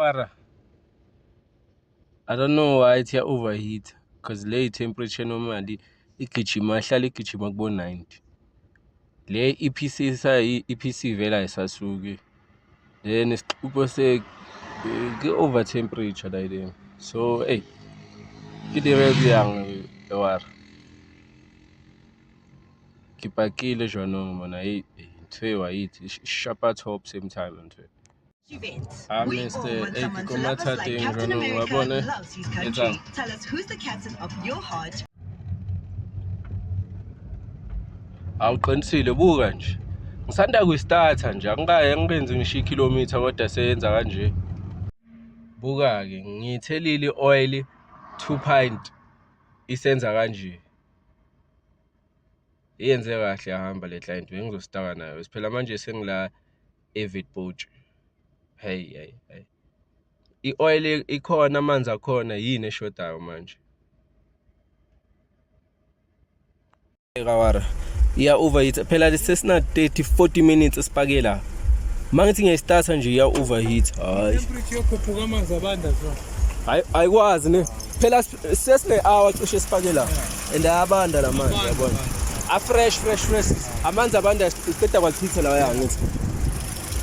Wara. I don't know why ithi ya-overheat because le temperature normally igijima ihlala igijima kubo 90. Le EPC i-EPC vele ayisasuki. Then isixubho se ke over temperature la ile. So hey ke dire bjang wara. Ke pakile jwanong mona hey ntho eo wa itse e shapa top same time ntho. Ah, Mr. Hey, ke ko mathateng jwanong wa bona etsang. Awuqinisile buka nje. Ngisanda kuyistarter nje angikaye angikenzi ngisho ikhilomitha kodwa seyenza kanje. Buka-ke ngiyithelile i-oil 2 pint isenza kanje. Iyenze kahle yahamba le client bengizostaka nayo. Phela manje sengila eWitpoort. Hey hey hey. I-oil ikhona amanzi akhona yini eshodayo manje? Kawara. Iya overheat. Phela sesina 30 40 minutes esipake la. Mangithi ngiyayistarta nje iya overheat. Hayi. Temperature yokhuphuka amanzi abanda so. Hayi ayikwazi ne. Phela sesine hour cishe sipake la. And ayabanda la manzi yabona. A fresh fresh fresh. Amanzi abanda siqeda kwachitha la ya ngithi.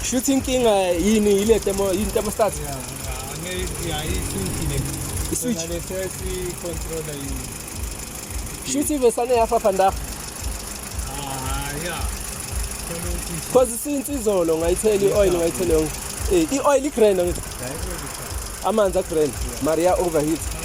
Shuthi inkinga yini ile thermo yini thermostat? Yeah, yeah, i-switch le. I-switch. Le sesi controller yi. Shuthi ivesane yafa vandag. Ah, yeah. Khona ukuthi Cause since izolo ngayithela i-oil ngayithela yonke. Eh i-oil igrand ngithi amanzi agrand. Maria overheat.